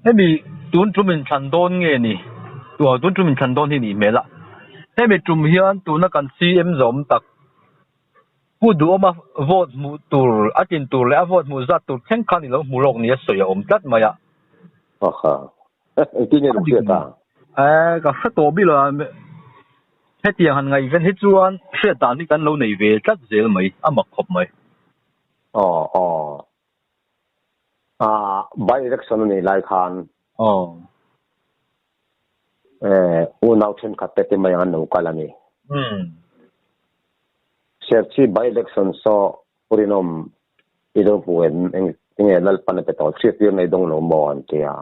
Hemi tun tum inthlan dawn nge ni? Tun tum inthlan dawn hi nih hmel a. Hemi tum hian tuna kan CM zawm tak Pu Duhawma vote hmuh tur a tlin tur leh a vote hmuh zat tur thleng khan i lo hmu lawk nia sawi a awm tlat mai a. Aha. Engtin nge lo hriat a? Eh, ka hre tawh bik lo a. Hetiang han ngaihven hi chuan hriat dan hi kan lo nei ve tlat zel mai, a mak khawp mai. Aw, aw. Ah, by election a nih lai khan. Aw. Eh, unau thenkhat te te mai ang an lo kal a ni. Serchhip by election saw Rinawm i lo hmu em? Eng enge Lalpan a pe tawh hriattir nei dawng lo maw an ti a.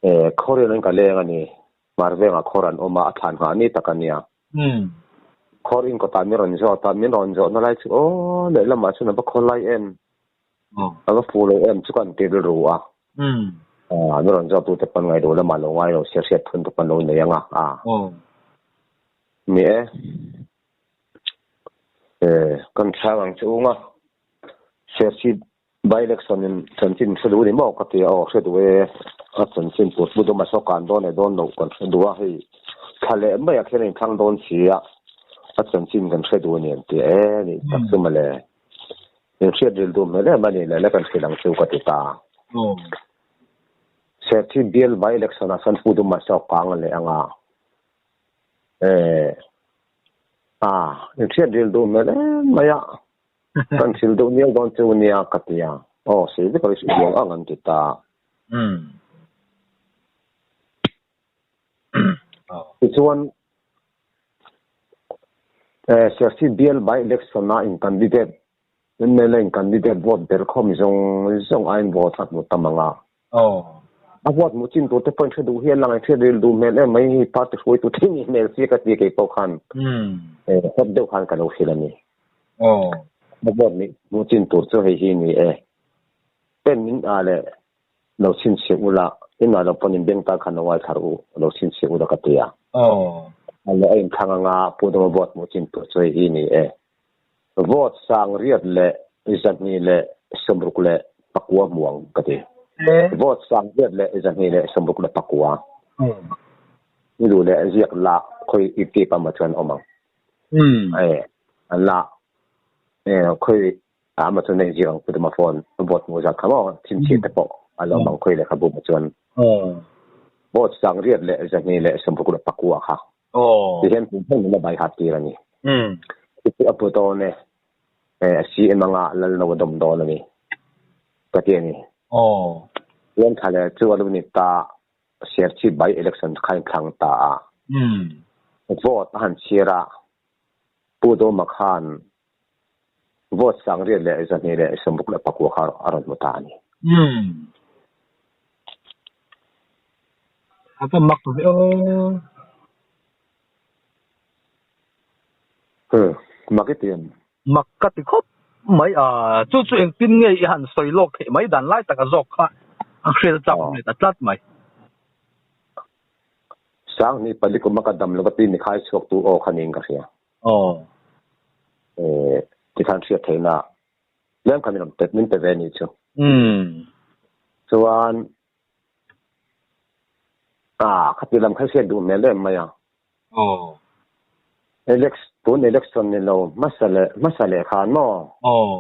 Eh, Khawrian an ka leng a ni. Hmarvengah khawr an awm a, a thlan nghah ni tak a nia. Khawr in kawtah min rawn zawt a, min rawn zawhna lai chu aw lehlamah chuan a va khaw lai em? A va fu lo em chu ka an ti rilru a. Min rawn zawt tute pawn ngaih lo lamah lo ngai lo sia hriat thun te pawn lo nei ang a. Ni e. Kan chhang ang chu ung a. Serchhip by election in chanchin hre duh a ni maw ka ti a, aw hre duh e. A chanchin tur pu dawm a saw kan dawn leh dawn loh kan hre duh a, hei thla leh maiah khian a inthlang dawn si a, a chanchin kan hre duh a ni an ti e nih tak chu mawle. In hriat ril duh hmel em a nih leh le kan hrilh ang chu ka ti ta. Serchhip bial by election ah sawn pu dawm a saw kang leh ang a. A, in hriat ril duh hmel em mai a. Kan hrilh deuh nial dawn chu nia ka ti a. Aw, sei vek a hrilh duang ang an ti ta. Tichuan, Serchhip bial by election a in candidate, mla in candidate vote ber khawm zawng zawng aiin vote a hmu tam ang a. A vote hmuh chin tur te pawh in hre duh hian lang in hriat ril duh hmel em mai hi party hruaitu te nih hmel si ka ti kei pawh khan hawt deuh khan ka lo hrilh a ni. A vote nih hmuh chin tur chu hei hi ni e. Pen min ah leh lo chhinchhiah ula, inah lo pawn in beng tan khan lo ngaithla rawh u, lo chhinchhiah ula ka ti a. A leh a inthlang anga Pu Dawma vote hmuh chin tur chu hei hi ni e. Vote sang riat leh 269 hmu ang ka ti. Vote sang riat leh 269. Ni duh leh ziak la khawi i tip a maw chuan awm ang. La khawi a maw chuan hei ziak ang pu Duma phone vote hmuh zat kha maw chhinchhiah te pawh a lo awm ang khawi lehkhabu maw chuan. Vote sang riat leh 269 kha. Ti hian kum hmang in a bai hat tir a ni. Chu chu a pu dawn e. A CM anga lal no a dawm dawn a ni. Ka ti a ni. Chuan thla leh chu a lo ni ta Serchhip by election kha in thlang ta a. Vote a han chhiar a, Pu Dawma khan vote 269 kha a rawn hmu ta a ni. A va mak ve aw. Mak i ti em? Mak ka ti khawp mai a, chu chu engtin nge i han sawi lawk theih mai dan lai taka zawk kha a hriat chak awm leh ta tlat mai. Sanghnih pali kum a ka dam lova ti mi khai chhuak tu aw kha niin ka hria. Aw. Tikhan hriat theihna tlem kha min rawn pe min pe ve ni chu. Chuan Ah, khati lam kha hriat duh hmel em mai a. Aw. Elex, tun election ni lo, hmasa leh, hmasa leh khan maw? Aw.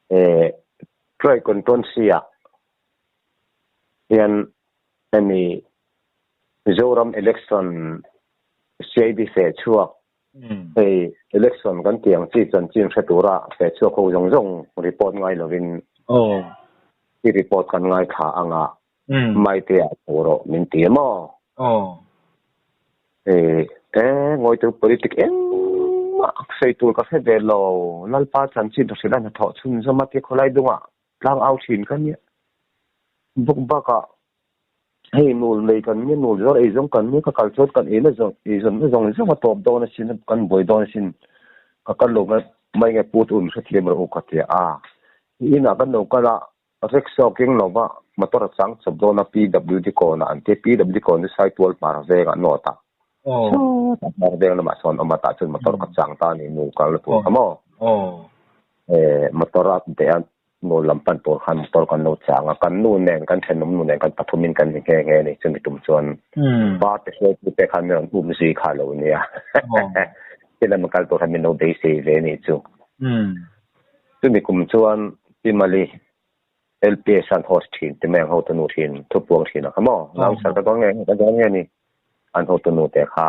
Eh, Troy Contonsi ah hian hemi Zoram election CID feh chhuak, hei election kan tih ang chi chanchin hre tura feh chhuak ho zawng zawng report ngai lovin i report kan ngaithla ang a, Maite ah tho rawh min ti emaw? Eh, ngawi tur politic engmah sawi tur ka hre ve lo, Lalpa chanchin ka hrilh a hnathawh chhunzawm a ti khawlai dungah tlang au thin ka nia. Bawk bakah hei nul nei kan nia, nul zawr ei zawng kan nia, ka kal chuan kan eina zawng ei zawnna zawng zawng a tawp dawn asin, kan buai dawn asin, ka kal lo mai nge pu chu min hrethiam rawh u ka ti a. Inah kan lo kal a, rickshaw keng lova motor a chang chawp dawn a PWD kawnah an ti a, PWD kawn chu Saitual hmar vengah nawt a. Sawtah hmar veng lamah sawn awm a, tah chuan motor ka chang ta a ni, nu kal na tur kha maw? Motor a beh a, nu lam pan tur khan motor kan lo chang a, kan nu nen kan thenawm nu nen kan pathumin kan ni nghe nghe a ni, chumi tum chuan pa te hruaitu te khan min rawn um zui kha lo nia, ti lam kal tur khan min lo beisei ve a nih chu. Chumi kum chuan Pi Mali LPS an host thin ti mai ang hotu nu thin thupuang thin a kha maw? Announcer ka dawn nge ka dawn nge ni an hotu nu te kha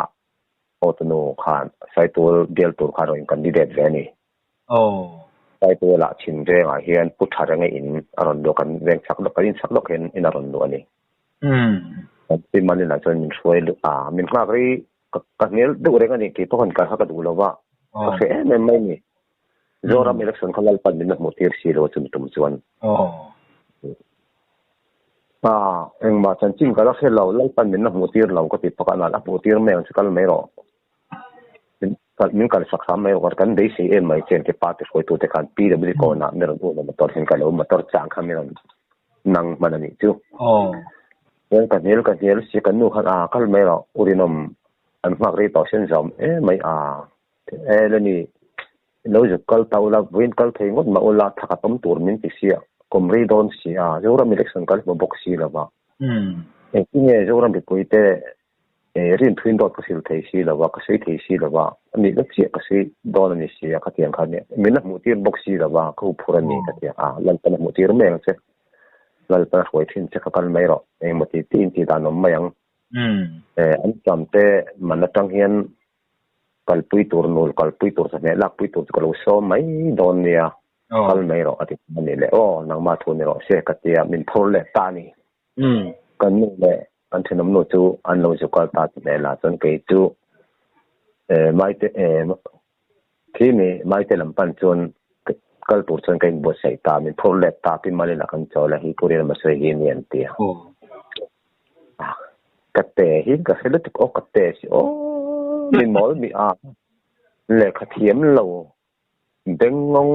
hotu nu khan Saitul bial tur khan rawn in candidate ve a ni. Saitual ah chhim vengah hian Pu Tha Renga in a rawn luh a kan veng chak lawk kan in chak lawk hian in a rawn luh a ni. Pi Mali lah chuan min hruai luh a min nghak rei ka hmel deuh reng a ni kei pawh han kal kha ka duh lo va ka hre em em mai a ni. Zoram election kha Lalpan min la hmuh tir si lo a chumi tum chuan. Ah, engmah chanchin ka la hre lo, Lalpan min la hmuh tir lo ka ti phawk a, nan a hmuh tir mai ang chu kal mai rawh. Min kal sak hram mai rawh, kan beisei em mai che ti party hruaitute khan PWD kawnah min rawn um a motor hian ka lo motor chang kha min rawn nang hman a nih chu. Chuan ka hnial ka hnial si kan nu khan a kal mai rawh u rinawm an nghak rei tawh sen zawm em mai a. E le ni lo zuk kal ta ula vawiin kal thei ngawt mah ula thla khat awm tur min ti sia kawm rei dawn si a Zoram election kal hmu bawk si lova engtin nge Zoram mipui te rin thuin dawt ka hrilh thei si lova ka sawi thei si lova a nih na chiah ka sawi dawn a ni si a khatiang kha nia min la hmuh tir bawk si lova ka huphur a ni ka ti a Lalpan a hmuh tir mai ang che Lalpan a hruai thin che kha kal mai rawh engemaw ti tiin tih dan awm mai ang an tam te man atang hian kalpui tur nul kalpui tur chawhmeh lakpui tur chu ka lo sawm mai dawn nia kal mai rawh a ti a ni leh aw nangmah thu ni rawh se ka tia min phur leh ta a ni kan nu leh kan thenawm nu chu an lo zu kal ta chawhmeh lah chuan kei chu maite khi mi maite lam pan chuan kal tur chuan ka inbuatsaih ta min phur let ta pi malin a kan chawl a hi Korean lam a sawi hi a ni an ti a. Ka te hi ka hre lutuk aw ka te si aw mi mawl mi a lehkha thiam lo bengngawng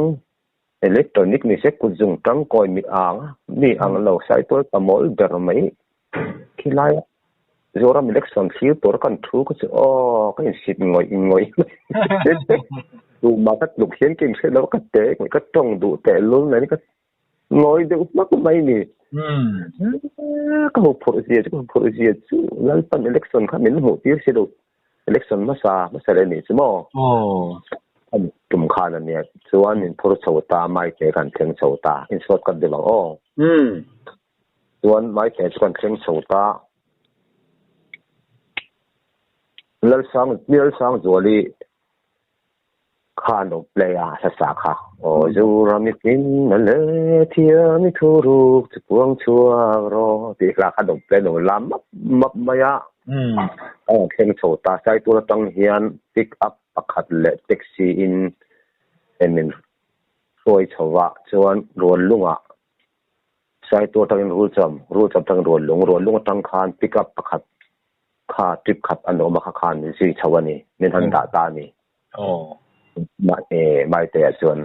electronic ni se kut zung tangkawi mi ang mi ang lo saitual ta mawl ber mai khilai a Zoram election thlir tur kan thu ka chu aw ka insit ngawih ngawih mai tumah ka tluk hian ka inhre lo ka te ka tawng duh tehlul mai ka Ngawi deuh hmak mai ni. Ka hmu phurh zia chu ka hmu phurh zia chu Lalpan election kha min hmuh tir si lo. Election hmasa hmasa leh nih chu maw? An tum khan a nia. Chuan min phur chho ta, Maite kan thleng chho ta. In short cut deuh ang aw. Chuan Maite chu kan thleng chho ta. Lalsang, Lalsangzuali Kha an lo play a hlasa kha. Aw Zoram i hlim na le thiam i thu ruk chu puang chhuak rawh tih hla kha an lo play lo la map map mai a. A rawn thleng chho ta Saitual atang hian pick up pakhat leh taxi in min hruai chho va chuan Ruanlungah Saitual atangin Rulcham, Rulcham atangin Ruanlung, Ruanlung atang khan pick up pakhat Kha trip khat an awm a kha khan min zui chho a ni, min han dah ta a ni. Mahse Maitea chuan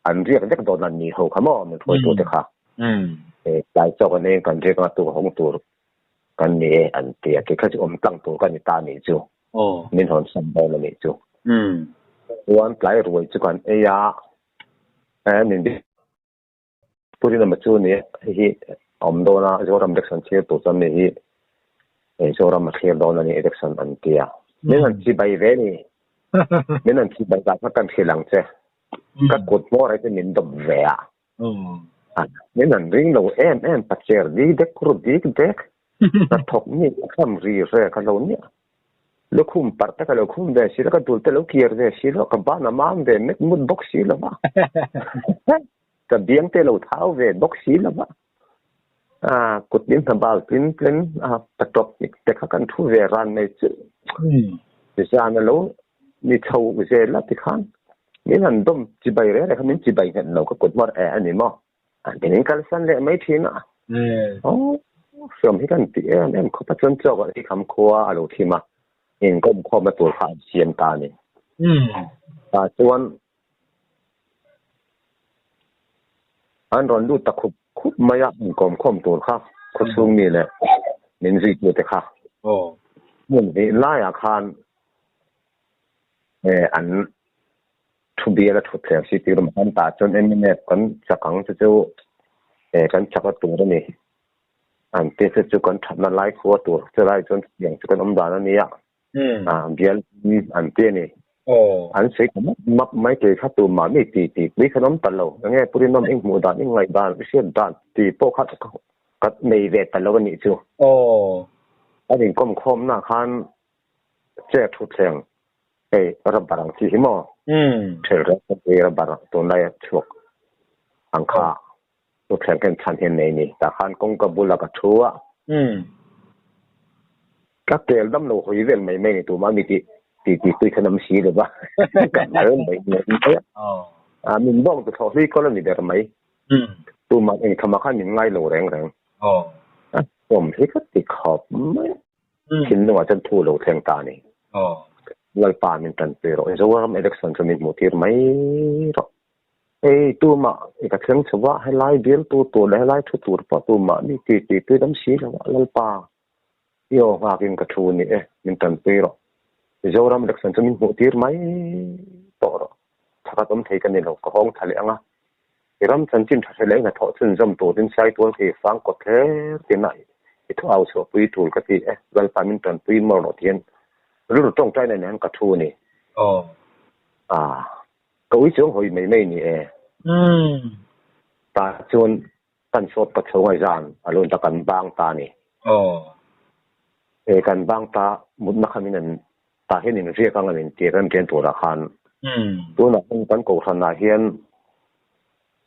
an riak vek dawn an ni ho kha maw min hruaitu te kha. Tlai chawk an eng kan riak anga tur hawng tur kan ni e an ti a, kei kha chu awm tlang tur ka ni ta a nih chu. Min hawn sam dawn a nih chu. Chuan tlai ruai chu kan ei a, min Purina ma chu ni hei hi a awm dawn a, Zoram election thlir tur chuan mi hi Zoram a thlir dawn a ni election an ti a. Min han chibai ve ni. Min han chibai dan kha kan hrilh ang che. Ka kut hmawr hi chu min dawp ve a. Min han ring lo em em pacher dik dek ru dik dek. Ka thawk mi a kham ri re ka lo nia. Lukhum parh te ka lo khum ve si lo, ka dul te lo kir ve si lo, ka ban a mam ve mek mut bawk si lo va. Ka biang te lo thau ve bawk si lo va. A kut min hna bal tlin tlin a ka tawp te kha kan thu ve ran mai chu. Zan a lo ni chho zel a tikhan min han dawm chibai reng reng kha min chibai nghet lo ka kut hmawr e a ni maw. An in kalsan leh mai thin a. Aw hriam hi kan ti em em khawp a chuan chawk ah hi kham khua a lo thim a inkawm khawmna tur kha an siam ta a ni. Tah chuan. An rawn lut ta khup khup mai a, inkawm khawm tur kha khawchhung mi leh min zuitu te kha hmun hnih laiah khan an thu bial a thut thleng si tir a kan tah chuan mnf kan chak ang chu chu kan chak a tur a ni. An ti chu chu kan thatna lai khua tur chulai chuan chutiang chu kan awm dan a nia. Bial an ti a ni. An sawi ta map map mai kei kha tu mah mi ti ti pui khan awm ta lo. Enge Purinawm i hmuh dan, i ngaih dan, i hriat dan ti pawh kha ka nei ve ta lo a nih chu. An inkawm khawmna khan chair thutthleng hei rubber ang chi hi maw? Thel reng reng hi rubber tunlai a chhuak ang kha thutthleng khan chhan hian nei a ni. Tah khan kawngka bula ka thu a. Ka tel dam lo hawi vel mai mai ni tumah mi tih ti ti pui khan awm si lo va ka mal mai mai mai a min bawng tu thlawh hlui kawl a ni ber mai tumah eng thama khan min ngai lo reng reng a awm hi ka ti khawp mai thinlungah chuan thu lo thleng ta a ni Lalpa min tanpui rawh Zoram election chu min hmuh tir mai rawh Hei tumah i ka thleng chho va helai bialtu tur leh helai thu tur pawh tumah mi ti ti pui dam si lo a Lalpa I aw nghakin ka thu ni e, min tanpui rawh. Mizoram election chu min hmuh tir mai tawh rawh. Thakhat awm thei ka ni lo, ka hawng tha leh ang a. I ram chanchin tha hre leh hnathawh chhunzawm turin Saitual thei fang kawt hler tina i thu au chhuah pui tul ka ti e, Lalpa min tanpui mawr rawh tihian rilru tawngtai nen hian ka thu ni. Aw. Ah, ka ui chuang hawi mai mai ni e. Umm. Tah chuan Kan sawt ka chho ngai zan a lo ta kan bang ta ni. Aw. E kan bang ta mutna kha min an tah hian in riak ang an in tir an rian turah khan. Umm. Tunah hian kan kohhran ah hian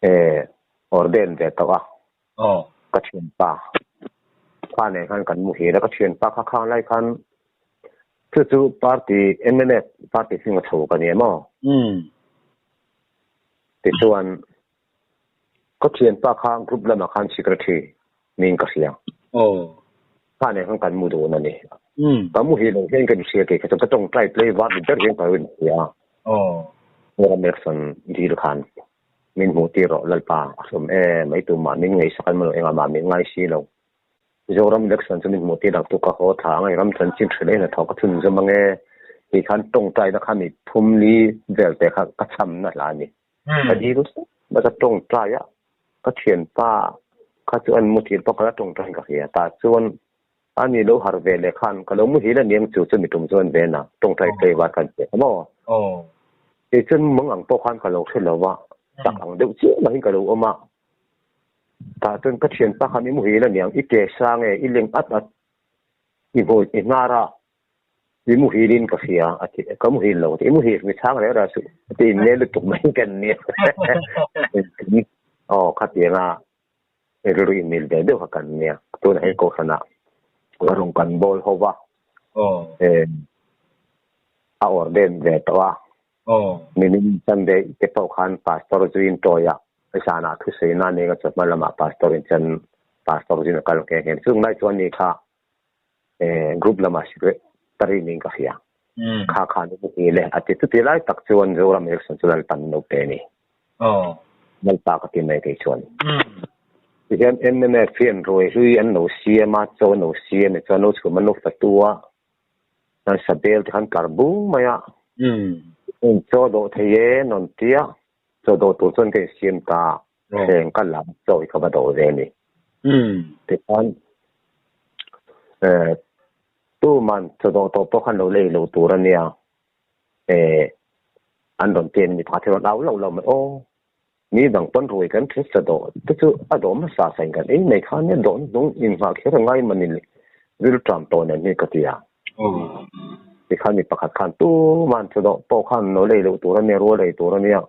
e ordain ve tawh a. Aw. Ka thianpa kha nen khan kan muhil a ka thianpa kha khang lai khan chu chu party mnf party hming a chho ka ni em aw. Umm. Tichuan Ka thianpa kha group lamah khan secretary niin ka hria. Aw. Kha nen khan kan mu dawn a ni. Ka mu hi lo hian ka inhria kei kha chuan ka tawngtai play var ni ber hian ka lo inhria. Aw. Ram election dil khan min hmuh tir rawh Lalpa a hlawm em mai tumah min ngaihsak an maw engah mah min ngai si lo. Zoram election chu min hmuh tir ang tu ka haw thla ang e ram chanchin hrilh e hnathawh ka chhunzawm ang e tih khan tawngtaina kha mi phum li vel te kha ka chhamna hla a ni. Ka dil a ka tawngtai a, ka thianpa kha chu an muthil pawh ka la tawngtai ka hria. Tah chuan a ni lo har ve leh khan ka lo muhil a niang chu chumi tum chuan ven a tawngtai play var kan che maw. Kei chuan mang ang pawh khan ka lo hre lo va, tak ang deuh chiah mahin ka lo awm a. Tah chuan ka thianpa khan i muhil a niang, i ke sang e, i leng at at, i hmui i hnar a. I muhilin ka hria a ti, ka muhil lo a ti, i muhil mi chhang reng reng suh a ti, inne lutuk mai kan nia. Aw khatianga rilru inmil ve deuh kha kan nia, tunah hian kohhranah ka rawn kan bawl ho va, a ordain ve tawh a, nimin Sunday te pawh khan pastor zuiin tawia zanah thusawi nan eng a chawhma lamah pastor in chuan pastor zuiin a kal nghe nghe, chung lai chuan ni kha group lama secretary niin ka hria. Kha khan u hi le a ti chuti lai tak chuan Zoram election chu Lalpan no pe ni. Lalpa ka ti mai kei chuan. Tihian mnf hian ruai hlui an lo siam a, chaw an lo siam e chuan lo chhum an lo fatu a, an sabel te khan tlar bung mai a. Chaw dawh thei e nawn tia, chaw dawh tur chuan ka insiam ta. Thleng ka lam chaw hi ka va dawh ve a ni. Tikhan tuman chaw dawh tawh pawh khan lo lei lo tur a nia. An rawn ti a ni mi pakhat hi rawn au lo lo mai aw mi dang pawn ruai kan ṭhe chaw dawh te chu a dawh hmasa sa in kan ei mai kha nia dawh hnung inhmah kher a ngai mawni le rilṭam tawh nen hi ka ti a. Tikhan mi pakhat khan tuman chaw dawh pawh khan lo lei lo tur a nia rual ei tur a nia.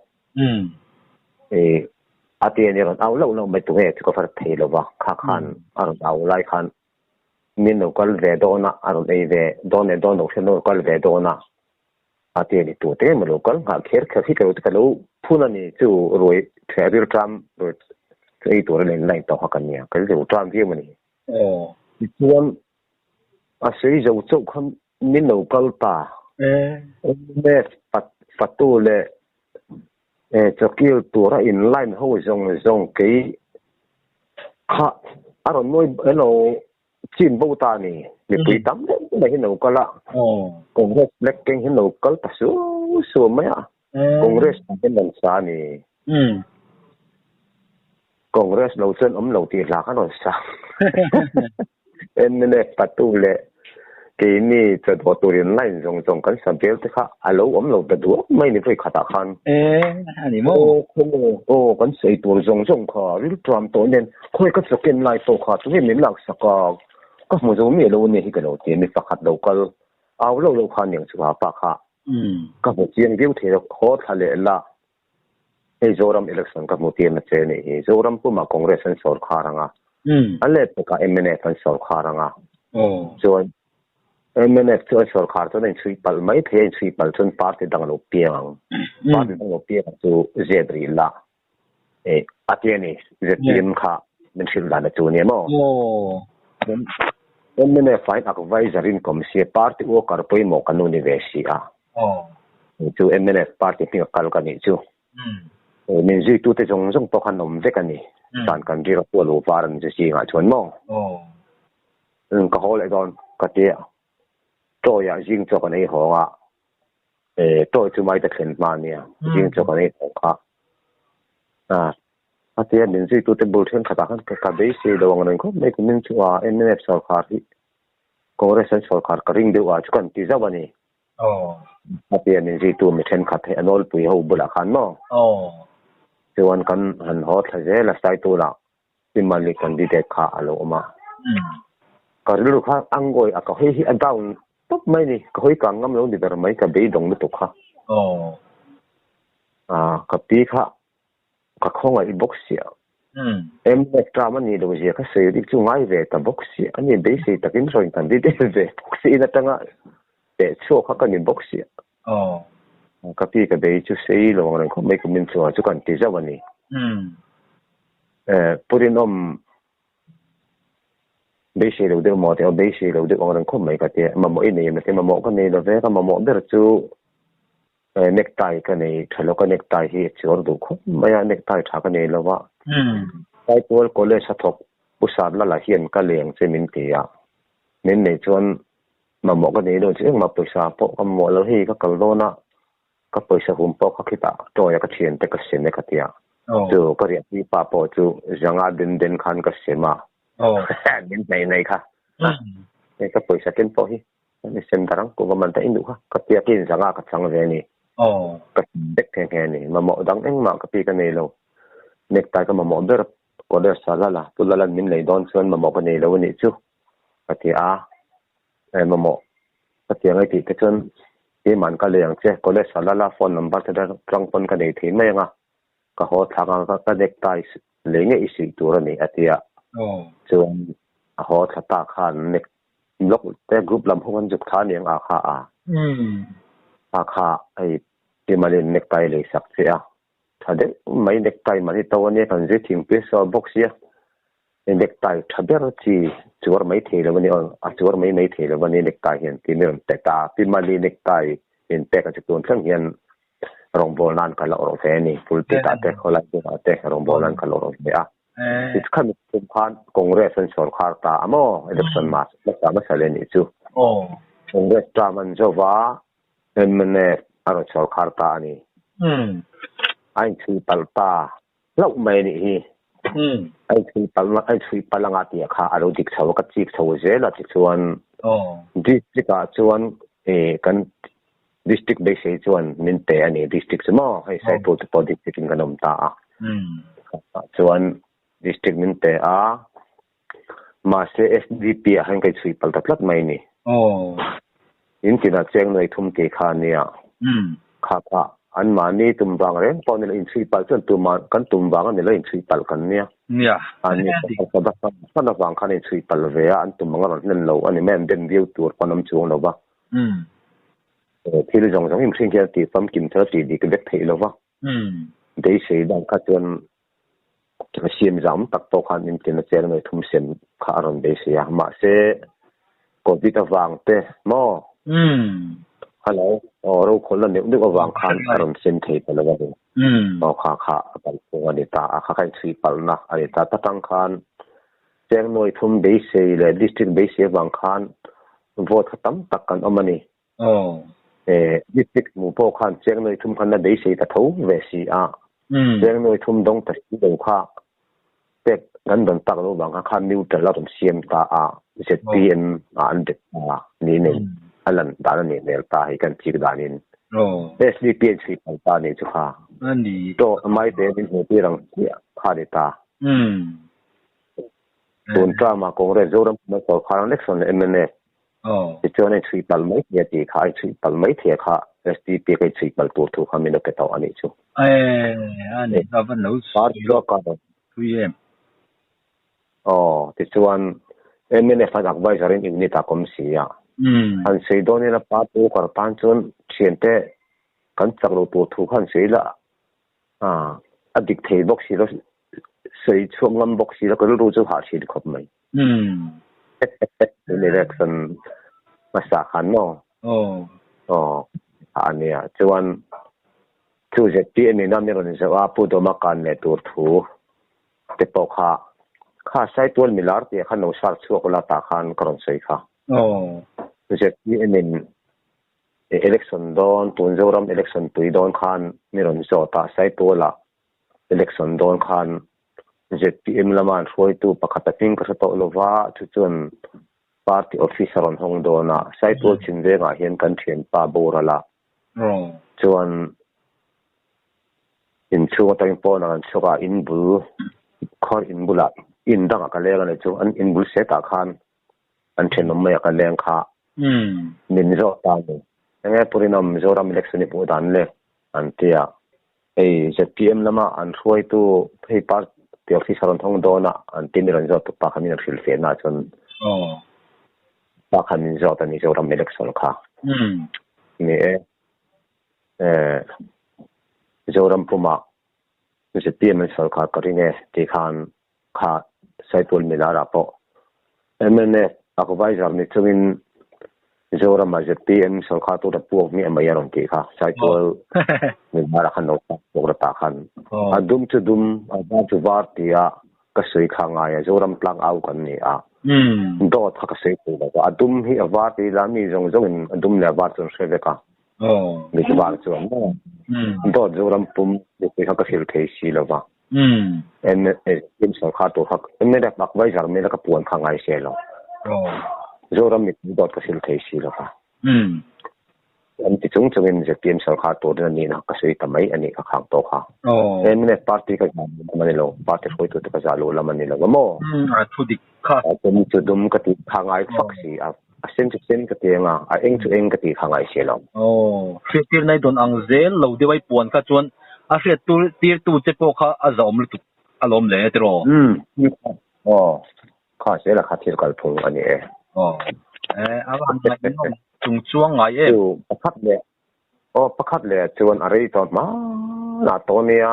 A ti a ni rawn au loh loh mai tu nge chu ka far thei lo va, kha khan a rawn au lai khan min lo kal ve dawn a, a rawn ei ve dawn leh dawn lo hriat lo kal ve dawn a, a ti a ni tu te emaw lo kal nghah kher kher hi ka lo phun a ni chu ruai theh rilṭam ruai ei tur a len line tawh kha ka nia, ka lo ṭam viau a ni. Tichuan a sawi zo chauh kha min lo kal ta. Mnf fatu leh. E chawkil tura in line ho zawng zawng kei kha a rawn nuai elo chin bo ta ni mipui tam deuh mai hi lo kal a Congress flag keng hi lo kal ta su su mai a Congress ang hian rawn sa a ni Congress lo chuan awm lo tih hla kha rawn sa. Mnf patu leh keini chawdawh turin line zawng zawng kan sa bel te kha a lo awm lo ta duak mai ni vawi khatah khan. E, a ni maw? Aw, khawnge, aw, kan sawi tur zawng zawng kha rilṭam tawh nen khawi ka chawken lai pawh kha tunge min laksak a, ka hmu zo miah lo ania hi ka lo ti a, mi pakhat lo kal au lo lo kha aniang chu ha pa kha ka hmu chiang viau thei lo, haw thla leh la Hei Zoram election ka hmu tir na che nih hi. Zoram pumah Congress an sawrkhar ang a, a let bawkah mnf an sawrkhar ang a. Chuan mnf chu an sawrkhar chuan a inchhui palh mai thei a, inchhui palh chuan party dang a lo piang ang. Party dang lo piang ang chu zep rih la a ti a ni. ZPM kha min hrilh dan a chu nia maw? Mnf ah hian adviser in kawm sia, party worker pawimawh kan lo ni ve si a. Chu mnf party hming a kal ka nih chu. Min zuitute zawng zawng pawh khan awm vek a ni. San kan ri rawh lo var an chu zingah chuan maw. Ka haw leh dawn ka tia. Tawiah zing chaw kan ei hawng a. Tawi chu mai ta thlen hma ania. Zing chaw kan ei hawng kha. A tia min zuitute bul thenkhatah khan ka beisei lo ang reng khawp mai kumin chu a mnf sawrkhar hi Congress an sawrkhar ka ring deuh a chu kan ti zauh a ni. A tia min zuitu mi thenkhat hei a nawlpui ho bulah khan maw? Chuan kan han haw thla zel a Saitula Himali candidate kha a lo awm a. Ka rilru kha a ngawi a ka hawi hi a down tawp mai ni. Ka hawi kang ngam lo ni ber mai ka beidawng lutuk kha. Ka pi kha Ka khawngaih bawk sia. Mnf term a nih loh zia ka sawi rik chu ngai ve ta bawk sia. A ni beisei takin rawn candidate ve bawk sia in atanga teh chhuak kha ka ni bawk sia. Ka pi ka bei chu sei lo ang reng khawp mai kum in chhuah chu kan ti zauh a ni. Pu Rinawm beisei lo deuh maw tih aw beisei lo deuh ang reng khawp mai ka ti a. Mamawh i nei em ati mamawh ka nei lo ve ka mamawh ber chu Necktie ka nei tha lo ka necktie hi a chiar duh khawp mai a necktie tha ka nei lo va Saitual college a thawk Pu Sarlala hian ka leng che min ti a min nei chuan mamawh ka nei dawn chu engmah pawisa pawh ka mamawh lo hei ka kal dawn a ka pawisa hum pawh ka khitah tawia ka thiante ka sem e ka ti a chu ka riahpui pa pawh chu zanga den den khan ka sem a min hnaih hnaih kha ka pawisa ken pawh hi Ni sem darang ku va man ta in duh kha ka tia kin zanga ka chang ve ni. Ka dek nghe nghe ni. Mamawh dang engmah ka pi ka nei lo. Necktie ka mamawh ber college sa lala tu lalan min lei dawn chuan mamawh ka nei lo anih chu ka ti a. Mamawh ka ti ang e tih te chuan keimahn ka lei ang che college sa lala phone number te tang pawn ka nei thei mai ang a. Ka haw thlak ang ka necktie lei ngei i suih tur a ni a ti a. Chuan a haw thla ta khan neck Block te group lam ho an zuk thla aniang a kha a. A kha hei Timalin necktie lei sak che a. Tha deuh mai necktie man hi to ania kan zir thingpui a sawi bawk sia. Hei necktie tha ber chi chuar mai thei lo ania aw a chuar mai mai thei lo ania necktie hian tih mi rawn pe ta. Timali necktie in pek a chu tun thleng hian rawngbâwl nan ka la awrh ve a ni. Pulpit ah te khawlai bulah te rawngbâwl nan ka la awrh ve a. Khami kum khan Congress an sawrkhar ta a maw election hmasa hmasa leh nih chu. Congress term an zo va mnf a rawn sawrkhar ta a ni. A inchhui palh ta hlauh mai a nih hi. A inchhui palh a inchhui palh anga tih kha a lo dik chho a ka chik chho zel a tichuan district ah chuan kan District beisei chuan min pe a ni. District chu maw hei Saipur te pawh district in kan awm ta a. Chuan district min pe a, mahse SDP ah hian ka inchhui palh ta tlat mai ni. In tinah cheng nuai thum tih kha a nia. Kha kha anmahni tum vang reng pawh ni lo inchhui palh chuan tumah kan tum vang a ni lo inchhui palh kan nia. An ni avang khan inchhui palh ve a, an tum ang a rawn hlen lo a ni mai, an dem viau tur pawh an awm chuang lo va. Thil zawng zawng in hring hian tih famkim thil a tih dik vek theih lo va. Beisei dan kha chuan siam zam tak pawh khan intin a cheng nei thum sem kha a rawn beisei a. Mahse, Covid avang te maw? Hello aw ro khawlna neuh neuh avang khan a rawn sem thei ta lo a ni. Aw kha kha a kal phung a ni ta a, kha kha inchhui palhna a ni ta. Ta tang khan cheng nuai thum beisei leh district beisei avang khan vote kha tam tak kan awm a ni. District hmu pawh khan cheng nuai thum khan la beisei ta tho ve si a, cheng nuai thum dawng ta si lo kha pek kan dawn tak lo vang kha khan neutral a rawn siam ta a, ZPM ah an bet ta ni nei a lan dan a nih hmel ta hei kan chik danin SDP an chhui phal ta nih chu kha to mai te min hmuh tir ang chiah kha ni ta. Tun term ah Congress Zoram Kumar Sawrkar an election leh mnf tichuan a inchhui palh mai thei a tih kha a inchhui palh mai thei a kha SDP ka inchhui palh tur thu kha min lo pe tawh a nih chu. Party thui em? Aw tichuan mnf an advisor in unit ah ka awm si a. Han sawi dawn ila party worker tan chuan thiante kan chak lo tur thu kha han sawi ila a dik thei bawk si lo sawi chhuak ngam bawk si lo ka rilru chu hah thin khawp mai. Tun election hmasa khan maw? Aw a nia chuan chu ZPM in a mi rawn zauh a Pu Dawma kan leh tur thu te pawh kha kha Saitual milar tih ah khan lo sar chhuak ula tah khan ka rawn sawi kha. ZPM in Election dawn, tun Zoram election pui dawn khan mi rawn zawt a, Saituala election dawn khan zpm lama an hruaitu pakhat a hming ka hre tawh lova, chu chuan party office a rawn hawng dawn a, Saitual chhim vengah hian kan thianpa boral a, chuan inchhung atangin pawnah kan chhuak a, in bul khawr in bulah in dangah ka leng a ni chu, an in bul setah khan an thenawm mai a ka leng kha min zawh ta a ni. Enge Purinawm Mizoram election i hmuh dan le an ti a, hei zpm lama an hruaitu hei party officer an hawng dawn a an ti mi rawn zawt tuk pa kha min rawn hrilh fiah na chuan pa khan min zawt a Mizoram election kha ni e Mizoram pumah zpm an sawrkar ka ring e tih khan kha Saitual Milar-ah pawh mnf advisor ni chungin Mizoram-ah zpm sawrkar tura puak hmiah mai a rawn tih kha Saitual Milar-ah khan lo tak bawk la tah khan a dum chu dum a var chu var tia ka sawi kha ngai a Zoram tlang au kan ni a dawt kha ka sawi thei lo a dum hi a var ti ila mi zawng zawngin a dum leh a var chu an hre vek a mit var chuan dawt Zoram pum mipui kha ka hrilh thei si lo va. Mnf sawrkar tur kha mnf advisor mela ka puan kha ngai se lo. Zoram mipui dawt ka sil thei si lo va. An ti chung chungin zpm sawrkar tur din a nihna ka sawi ta mai a nih ka khang tawh kha. Mnf party ka zah luh lam a ni lo, party hruaitute ka zah luh lam a ni lo va maw? A thu dik kha. A dum chu dum ka tih kha ngai fak si a, a sen chu sen ka ti ang a, a eng chu eng ka tih kha ngai si lo. Aw, hriattir nai dawn ang zel lo deuh a i puan kha chuan a hriat tur tirtu che pawh kha a zahawm lutuk a lawm le tiraw? Umm, aw, kha zel a kha thil kalphung a ni e. Aw, e, a van ngaihnawm chung chuang ngai em? Chu, pakhat leh, aw pakhat leh chuan a rei tawh hmanah tawh nia,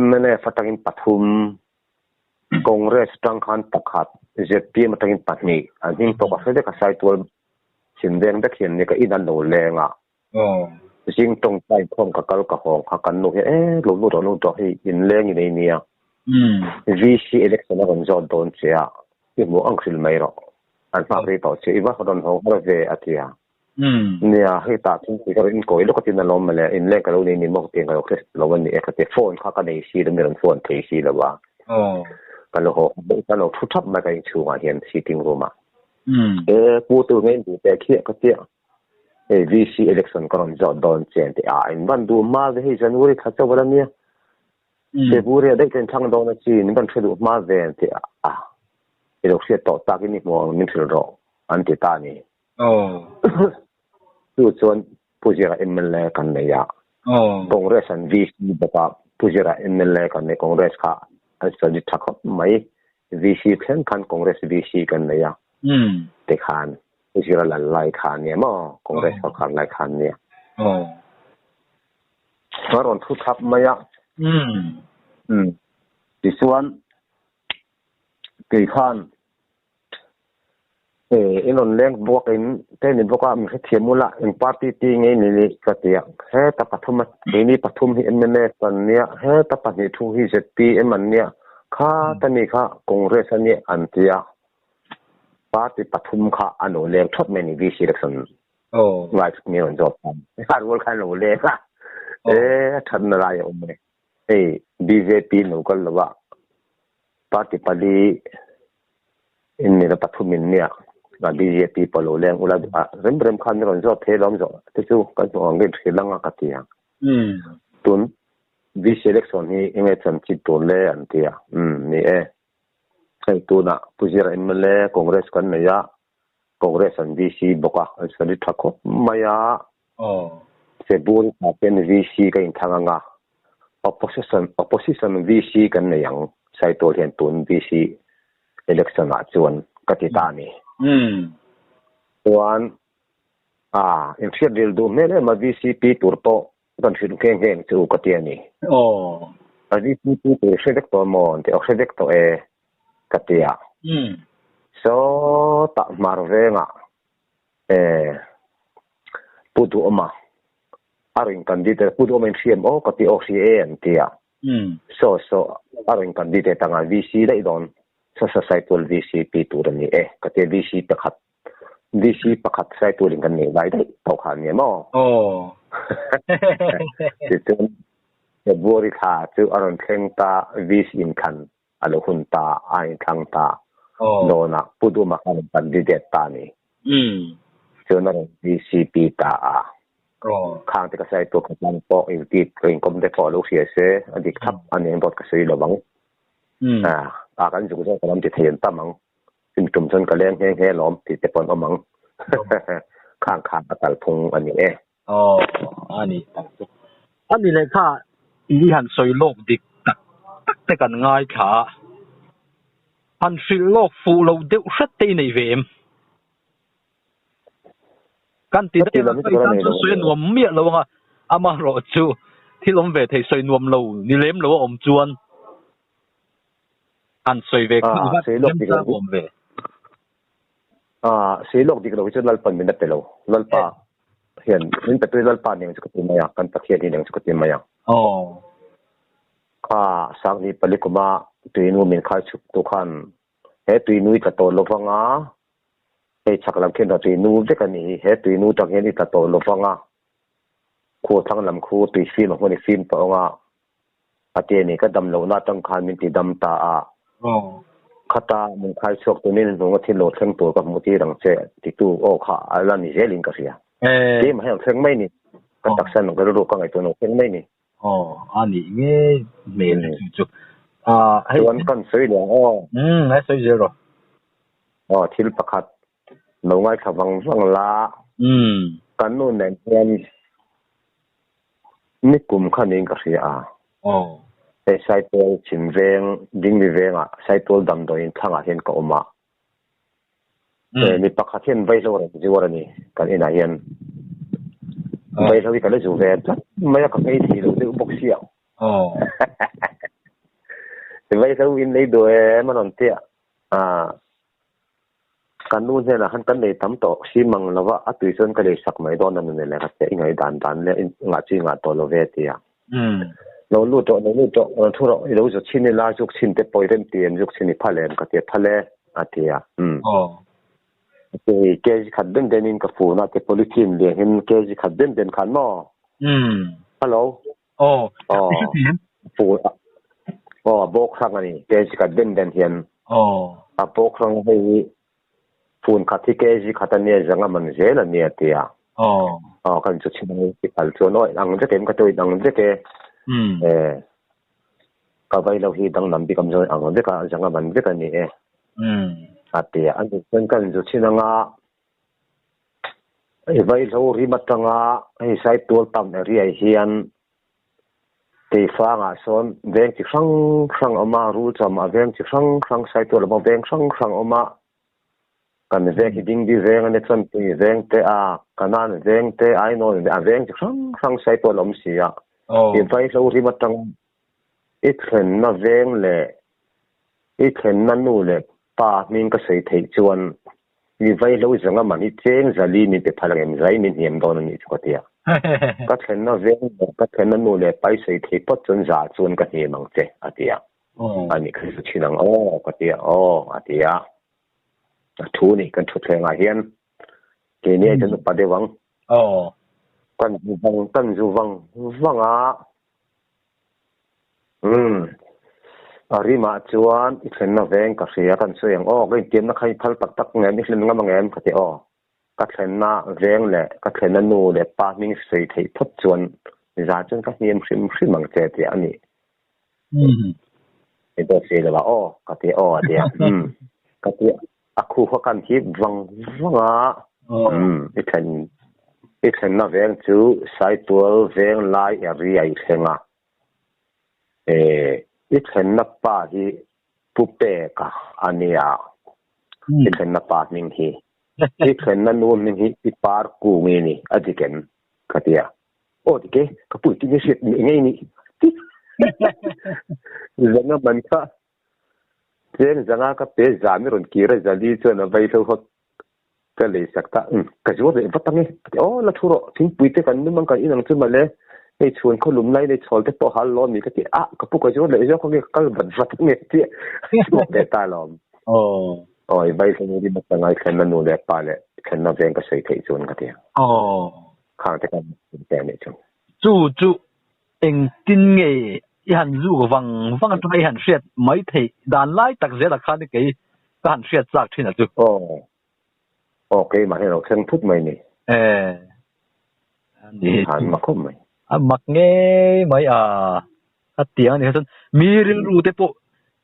mnf atangin pathum Congress atang khan pakhat, zpm atangin pahnih an hming tawk a hre vek a, Saitual chhim veng vek hian nia ka in an lo leng a, zing tawngtai inkhawm ka kal ka hawng kha kan nu hian e lo lut rawh lut rawh hei inleng i nei nia, VC election a rawn zawt dawn che a, i hmuh ang hrilh mai rawh, an nghak rei tawh che i va rawn hawng har ve a ti a. Nia, hei tah chuan kei ka rawn inkawi lawk a tin alawm mawle, inleng ka lo nei ni maw ka ti ang ka lo hre lo a ni e ka ti a, phone kha ka nei si lo, mi rawn phone thei si lo a, ka lo haw ka lo thu thap mai ka inchhungah hian sitting room ah. E pu tu nge in duh teh khiah ka tia, hei VC election ka rawn zawt dawn che an ti a, in van duh hma ve hei January thla chauh a la nia, February ah daih ka inthlang dawn a chi, min rawn hre duh hma ve an ti a, i lo hriat tawh takin i hmu ang min hrilh rawh an ti ta a ni. Chu chuan Pu Zira mla kan nei a, Congress an VC bawk a, Pu Zira mla kan nei, Congress kha an solid tha khawp mai, VC thleng khan Congress VC kan nei a, tikhan Pu Zira lal lai kha ania maw, Congress sorkar lai kha ania. A rawn thu thap mai a. Tichuan kei khan. In rawn leng buak in te ni bawk a, min hrethiam ula eng party ti nge ni ni ka ti a, heta pathum a keini pathum hi mnf an nia, heta pahnih thu hi zpm an nia, khata mi kha Congress a nia an ti a, party pathum kha an lo leng thawt mai ni VC election ngai mi rawn zawt khan a rual khan an lo leng a, e a thatna lai a awm e, hei bjp an lo kal lo a, party pali In nila pathum in nia a bjp pawh lo leng ula a rem rem khan min rawn zawt thei alawm zawh te chu kan hmuh ang rin hrilh anga ka ti ang. Tun VC election hi enge chanchin tur le an ti a, umm ni e. Hei tunah Pu Zira mla Congress kan nei a, Congress an VC bawk a, an sawi tha khawp mai a. February thla ten VC ka inthlang anga Opposition Opposition VC kan nei ang, Saitual hian tun VC election ah chuan ka ti ta a ni. Chuan ah inhriat ril duh hmel em a VCP tur pawh kan hrilh nghe nghe ang che u ka ti a ni. A VCP tur hre vek tawh maw an ti a, hre vek tawh e ka ti a. Sawtah hmar vengah eh Pu Duhawma a rawn candidate Pu Duhawma in hriam aw ka ti aw hria e an ti a. Saw saw a rawn candidate anga VC daih dawn saw saw Saitual VCP tur a ni e ka ti a VC pakhat VC pakhat Saitual in kan nei lai daih tawh kha a ni maw? Aw. Tichuan February thla chu a rawn thleng ta VC inthlan a lo hun ta a inthlang ta dawn a Pu Duhawma kha a rawn candidate ta a ni. Chuan a rawn VCP ta a. Khang te ka sawi tur kha chuan pawh inti ka inkawm te pawh a lo hria se a dik thlap a ni ang dawt ka sawi lo ang. A kan zuk zawk lam ti thei an tam ang. Chumi tum chuan ka leng nghe nghe lawm tih te pawh an awm ang. Khang khan a kalphung a ni e. Aw a ni tak chu. A ni leh kha i han sawi lawk dik tak tak te kan ngaithla a. Han hrilh lawk fuh lo deuh hret te i nei ve em? Kan ti daih anga sawi tan chuan sawi a nuam miah lo anga amaherawh chu thil awm ve thei sawi nuam lo ni lem lo a awm chuan han sawi ve kha remchang awm ve. Sawi lawk dik lo hi chu Lalpan min a pe lo. Lalpa hian min pe tui Lalpa nen chu ka ti mai a, kan Pathian hi nen chu ka ti mai a. Kha Sangni pali kuma tuinu min khai chhuk tu khan he tuinu i tla tawh lo vang a, hei chhak lam khian tui nu vek a ni hi, he tui nu tang hian i tla tawh lo vang a, khu thlang lam khu tui fim a hmun i fim tawh ang a, a ti a ni. Ka dam lohna atang khan min ti dam ta a, khata min khai chhuak tunin hnung a thil lo thleng tur ka hmuh tir ang che titu aw kha a la ni zelin ka hria. Keimah hian a thleng mai ni, ka taksa nung ka rilru ka ngaihtuah nung thleng mai ni. Aw, a nih ngei hmel chu chu. Ah, hei. Chuan kan sawi leh ang aw. Umm, hei sawi zel rawh. Aw, thil pakhat lo ngaithla vang vang la. Umm. Kan nu nen hian nikum kha niin ka hria a. Aw. Hei Saitual chhim veng, Dingli vengah Saitual damdawiin thlangah hian ka awm a. Mi pakhat hian vaihlo rawn zuar a ni kan inah hian. Vaihlo hi ka la zu ve tlat mai a, ka nghei thei lo deuh bawk sia. Vaihlo in lei duh em a rawn ti a, ka nu hnenah khan kan nei tam tawh si mang lo va, a tui chuan ka lei sak mai dawn a ni le ka ti a, i ngaih dan dan leh ngah chu i ngah tawh lo ve a ti a. Lo lut rawh, lo lut rawh, rawn thu rawh, i lo zu chhin ila, zuk chhin te pawh i rem ti em, zuk chhin i phal em ka ti a, phal e, a ti a, umm. A ti hei, kg khat den den in ka fun a, ti polythene lian hin kg khat den den khan maw? Hello. Aw, Aw, fun a, aw a bawk hrang a ni, kg khat den den hian. Aw. A bawk hrang hei Phun khat hi kg khat a nia zanga man zel a nia ti a. Aw kan chu chhing ang ti kal chuan aw ang vek em ka ti ang vek e. Eh ka vai lo hi danglam bik am zawn ang vek a zanga man vek a ni e. A ti a an chuan kan zu chhin anga i vai lo rim atanga hei Saitual town area hian Keifangah sawn veng chi hrang hrang a awm a, Rulcham a veng chi hrang hrang, Saitual a veng hrang hrang a awm a. Kan veng hi Dingdi veng a ni chuan Pui veng te a, Kanan veng te, Ainawn a veng chi hrang hrang Saitual a awm si a. I vaihlo rim atang i thlenna veng leh i thlenna nu leh pa hming ka sawi theih chuan. Mi vaihlo zanga man hi cheng zali min pe phal ang em? Zai min hniam dawn a nih chu ka ti a. Ka thlenna veng leh ka thlenna nu leh pai sawi thei phawt chuan za chuan ka hniam ang che a ti a. A nih kha chu thin ang aw ka ti a, aw a ti a. A thu ni kan thutthlengah hian keini ai chuan upa deuh ang. Kan zu vang kan zu vang vang a. Umm. A rimah chuan i thlenna veng ka hria kan sawi ang aw ka intiamna kha i phal tak tak ngem i hlen ngam ang em ka ti aw. Ka thlenna veng leh ka thlenna nu leh pa hming sawi theih phawt chuan za chuan ka hniam hrim hrim ang che tih a ni. I dawt si lo a aw ka ti aw a ti a. Umm. Ka ti a khu kha kan hip vang vang a. Umm. I thlen i thlenna veng chu Saitual veng lai area i thleng a. Eh i thlenna pa hi Pu Peka a nia. I thlenna pa hming hi. I thlenna nu hming hi i par kung i ni a dik em? Ka ti a. Aw dik e, ka pui tin i hriat nih ngei ni. Zanga man kha cheng zanga ka pe zan i rawn kir a Zali chuan a vaihlo hawt ka lei sak ta. Umm ka zuar leh vat ang e. Ka ti aw la thu rawh thingpui te kan num ang kan inang chu mawle hei chhuan khaw lum lai nei chhawl te pawh hal lawm ni ka ti a ka pu ka zuar leh zawk ang e ka kal vat vat ang e tia chhuak leh ta lawm. Aw i vaihlo rim atanga i thlenna nu leh pa leh thlenna veng ka sawi theih chuan ka ti a. Khang te khan min pe anih chu. Chu chu engtin nge i han zuk vang vang atanga i han hriat mai theih dan lai tak zelah khan kei ka han hriat chak thin a chu. Aw. Aw keimah hian a lo thleng phut mai ni. Eh. Ani. Han mak khawp mai. A mak ngei mai a. A tiang a ni kha chuan mi rilru te pawh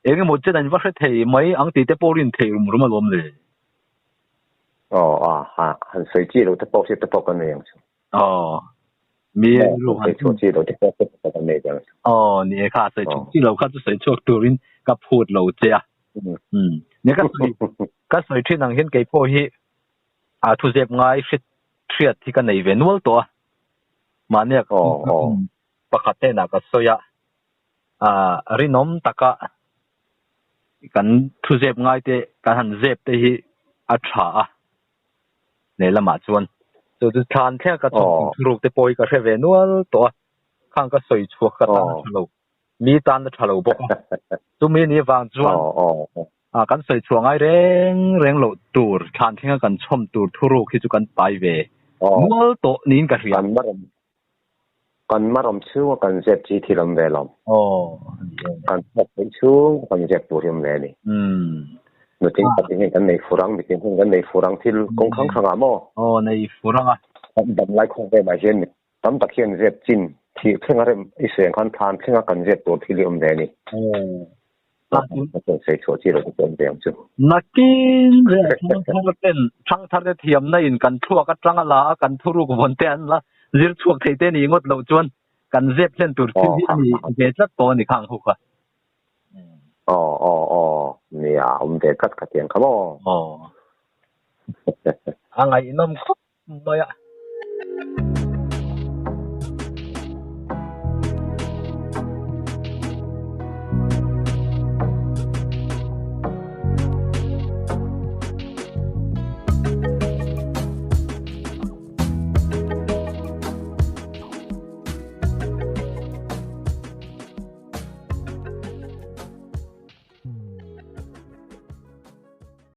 eng emaw chen an va hre thei mai ang tih te pawh rin thei rum rum alawm le. Aw a ha han sawi chi lo te pawh hriat te pawh kan nei ang chu. Aw mi rilru han sawi chhuah chi lo te pawh hriat te pawh kan nei ang chu. Aw ni e kha sawi chhuah chi lo kha chu sawi chhuak turin ka phut lo che a. Umm ni ka sawi ka sawi thin ang hian kei pawh hi a thu zep ngai hriat hriat hi ka nei ve nual tawh a. Mahni a pakhat hnenah ka sawi a ah rinawm taka kan thu zep ngai te kan han zep te hi a tha a lehlamah chuan chu chu thlan thleng ka chhawm thung thuruk te pawh hi ka hre ve nual tawh a khang ka sawi chhuak ka tan a tha lo mi tan a tha lo bawk a chumi ni vang chuan ah kan sawi chhuah ngai reng reng loh tur thlan thlenga kan chhawm tur thuruk hi chu kan pai ve nual tawh niin ka hria. Kan marawm chhunga kan zep chi thil awm ve lo. Aw, a ni e. Kan chhuak theih chhung kan zep tur hi awm ve a ni. Nutling patin hian kan nei fur ang, mitin hian kan nei fur ang thil kawng hrang hrangah maw? Aw, nei fur ang a. Kan dam lai khawk ve mah hian mi tam tak hian zep chin thih thlenga rem i sawi ang khan thlan thlenga kan zep tur thil hi awm ve a ni. Aw. Sawi chhuah chi lo te chu awm ve ang chu. Nakin reng thangthar ten thangthar te thiamna in kan thluak atanga la a kan thuruk vawn te an la zir chhuak thei te ni ngawt loh chuan kan zep hlen tur thil hi a ni ve tlat tawh a ni khang hu kha. Aw aw aw nia awm ve tlat kha tiang kha maw. Aw. A ngaihnawm khawp mai a.